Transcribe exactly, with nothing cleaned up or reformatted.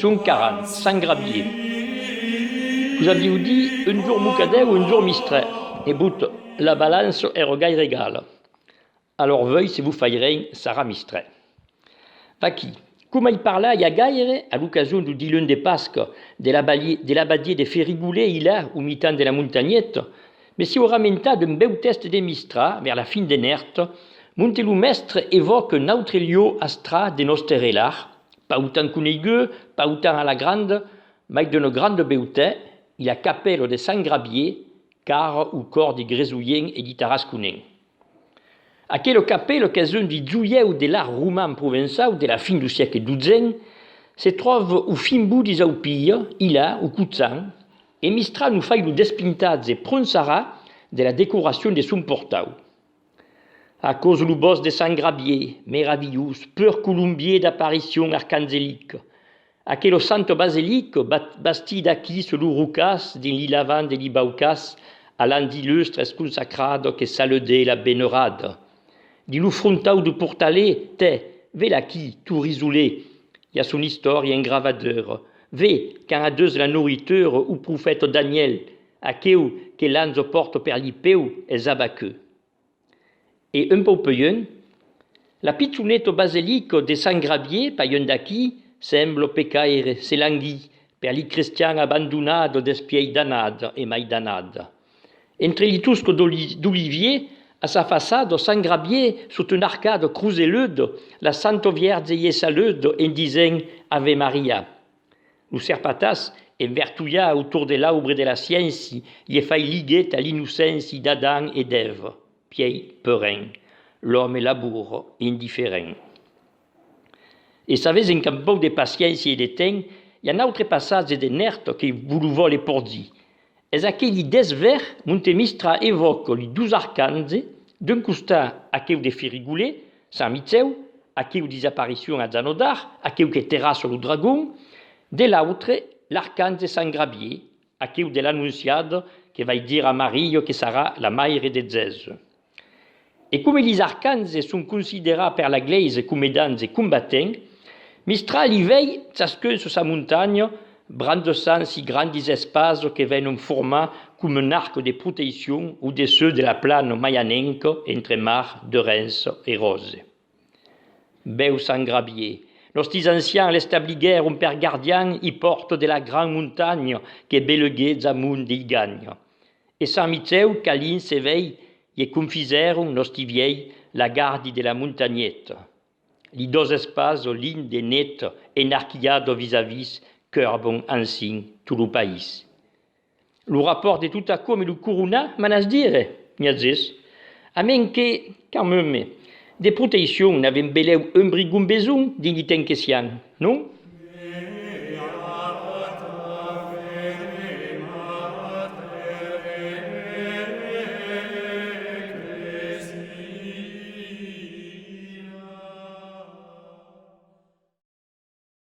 Son quaranta, Sant Gravièr. Vos aviáu dit, un jorn Mocadèu, un jorn Mistrèr. E bot, la balança èra gaire egala. Alòr vuei, se vos fai ren, sarà Mistrèr. Vaquí, coma i parlai a gaire, a l'ocasion deu diluns de Pasca, de l'abadier, de l'abadier de Ferigolet, ilà, au mitan de la montanheta, me siáu ramentat d'un bèu tèxte de Mistral, vers la fin de Nèrta, monte lo mèstre evòca un autre luec astral de nòste relar, pas autant conegut, pas autant a la granda, mai d'una granda beutat, la capèla de Sant Gravièr, cara au còr di Gresolhenc e di Tarasconenc. Aquela capèla qu'es un di joièus de l'art roman provençau de la fin deu siècle dotzen, se tròva au fin bot dis Aupilhas, ilà, au Cocham, e Mistral nos fai lo despintatge pronçarat de la decoracion de son portau. Aquò's lo bòsc de Sant Gravièr, meravilhós, pur colombièr d'aparicions arcangeliques, aquela santa basilica ba-, bastida aquí sus lo rocàs dins li lavants de li baucàs a l'an di lustres consacrada que saludèt la venerada. Dins lo frontau deu portalet, tè, ve-l' aquí, tot risolet, i a son istòria en gravadura. Ve, quand aduç la noritura au profèta Danièl, aqueu que l'ange pòrta per li peus es Abacuc. E un pauc pus luenh, la pichoneta basilica de Sant Gravièr, pas luenh d'aquí, sembla pecaire, se languir, per li crestians abandonada despuei d'annadas e mai d'annadas. Entre li toscas d'oli-, d'olivièr, a sa façada, Sant Gravièr, sota una arcada croseluda, la Santa Vièrge i es saluda en disent Ave Maria. Lo serpatàs, envertolhat autorn de l'aubre de la sciéncia, i fai ligueta a l'innocéncia d'Adam e d'Èva, puei, pus ren, l'òme labora, indiferent. E s'avètz encara un pauc de paciéncia e de temps, i a un autre passatge de Nèrta que vos lo vòle porgir. Es aquel li dètz vers monte Mistral evòca li dos arcangles, d'un costat aqueu de Ferigolet, Sant Michèu, aqueu dis aparicions a Jeanne d'Arc, aqueu que terrassa lo dragon, de l'autre, l'arcange Sant Gravièr, aqueu de l'Anonciada que vai dire a Maria que sarà la maire de Jèsus. E coma lis arcanges son considerats per la Glèisa coma d'anges combatents, Mistral li vei, chascun sus sa montanha, brandissant si grandis espasas que venon formar coma un arc de proteccion au dessús de la plana maianenca entre Mar, Durença e Ròse. Bèu Sant Gravièr, nòstis ancians l'establiguèron per gardian i pòrta de la gran montanha que beleguèja amont dei ganhas. E Sant Michèu, qu'alin se vei, i confisèron, nòsti vièlhs, la gardi de la montanheta. Li dos espasas, l'un de net, enarquilhadas vis a vis, curbon ansin tot lo país. Lo rapòrt de tot aquò me lo corona, m'anatz dire? N'i a ges. A mens que, quand meme, de proteccion n'avem belèu un brigon besonh dins li temps que siam, non?